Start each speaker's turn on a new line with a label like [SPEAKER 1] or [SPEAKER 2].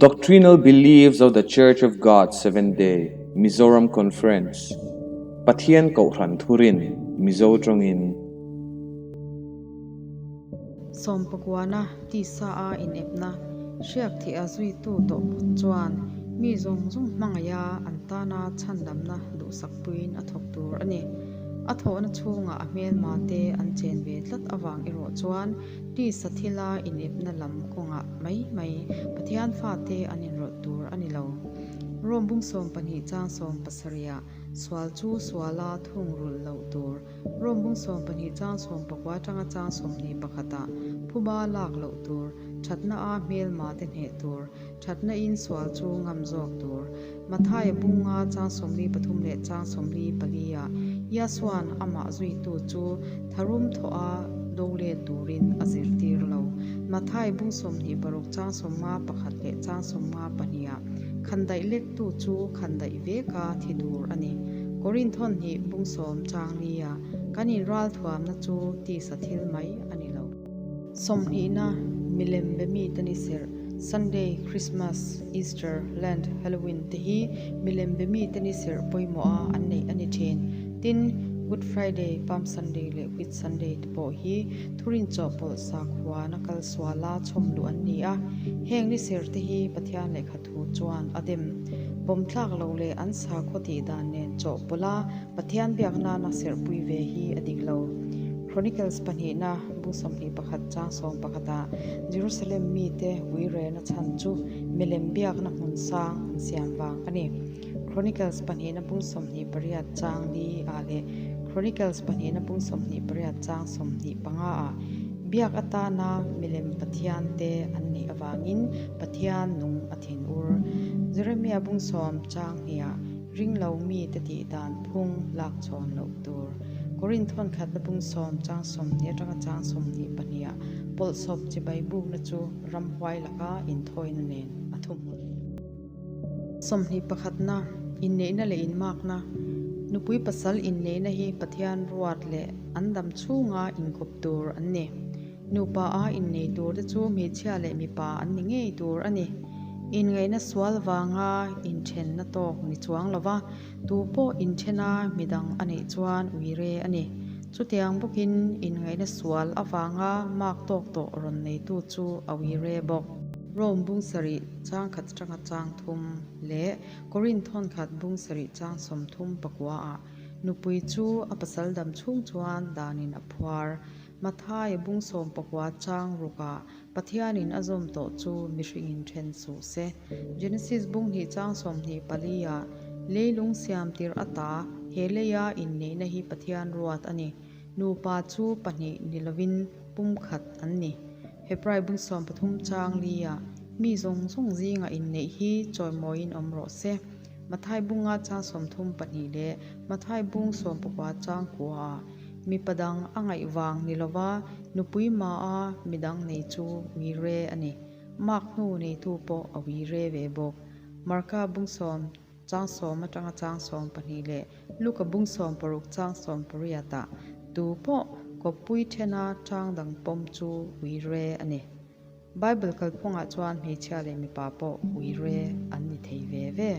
[SPEAKER 1] Doctrinal Beliefs of the Church of God Seventh Day, Mizoram Conference, Pathian Kohhran Thurin, Mizo tawngin.
[SPEAKER 2] Sawmpakuana tisa a inepna hriak thih a zuitu tawh phawt chuan mi zawng zawng hmangaiha an tana chhandamna duhsakpuiin a thawk tur a ni. A thawhna chhungah a hmelmate an chen ve tlat avang erawh chuan Tisa thila inepna lam kawngah mai mai Pathian fate an inrawlh tur a ni lo. Rom bung 12 chang 70 ah sual chu suala thungrulh loh tur, Rom bung 12 chang 19 atanga chang 21 ah phuba lak loh tur, thatna a hmelma te hneh tur, thatna in sual chu ngam zawk tur. Mathaia bunga chang 43 leh chang 44 ah Yasuan amah zuitu chu tharum thawh a do let turin a zirtir lo. Mathai bung 26 chang 51 leh chang 52 ah khandaih lektu chu khandaih veka thi tur a ni. Korinthon hnih bung 10 chang li ah kan inralthuamna chu tisa thil mai a ni lo. Sawmhnihna, milem be mite ni serh, Sunday, Christmas, Easter, Lent, Halloween te hi milem be mite ni serh pawimawh a an neih a ni thin. Tin, Good Friday, Palm Sunday leh Whit Sunday te pawh hi thurin chawhpawlh sakhuana kal suala chhawm luh an ni a. Heng ni serh te hi Pathian lehkha thu chuan a dem. Pawmthlak lo leh an sakhaw tih dan nen chawhpawlh a Pathian biak nana serhpui ve hi a dik lo. Chronicles pahnihna bung 21 chang 11 ah Jerusalem mite uirena chhan chu milem biakna hmun sang an siam vang a ni. Chronicles pahnihna bung 28 chang li ah leh Chronicles pahnihna bung 28 chang 25 ah biak atana milem Pathian te an neih avangin Pathian nung a thinur. Jeremiah bung 10 chang hnih ah Ring lo mi te tih dan phung lak chhawn loh tur. Korinth hawn khatna bung 10 chang 20 atanga chang 22 ah pawlhsawp chibai bukna chu ramhuai laka inthawina nen a thuhmun. 21 na, Inneihna leh inmakna, Nupui pasal inneihna hi Pathian ruat leh an dam chhunga inkawp tur an ni. Nupa a innei tur te chu hmeichhia leh mipa an ni ngei tur a ni. Inngaihna sual vanga inthenna tawk ni chuang lova, tu pawh inthena midang a neih chuan uire a ni. Chutiang bawkin inngaihna sual avanga mak tawk tawh rawn neitu chu a uire bawk. Rome bung sarih chang khat atanga chang thum leh Korinth hawn khat bung sarih chang 34 ah nupui chu a pasal dam chhung chuan danin a phuar. Mathaia bung 19 chang rukah Pathianin a zawm tawh chu mihringin then suh se. Genesis bung hnih chang 24 ah leilung siam tir ata he leia inneihna hi Pathian ruat a ni. Nupa chu pahnih ni lovin pumkhat an ni. Hebrai bung 13 chang li ah mi zawng zawng zinga inneih hi chawimawiin awm rawh se. Mathai bunga chang 32 leh Mathai bung 19 chang kua ah Mipa dang a ngaih vang ni lova nupui ma a midang nei chu uire a ni. Mark hnu neitu pawh a uire ve bawk. Marka bung 10 chang 10 atanga chang 12 leh Luka bung 16 chang 18 ah tu pawh kawppui thena chang dang pawm chu uire a ni. Bible kalphungah chuan hmeichhia leh mipa pawh uire an ni thei ve ve.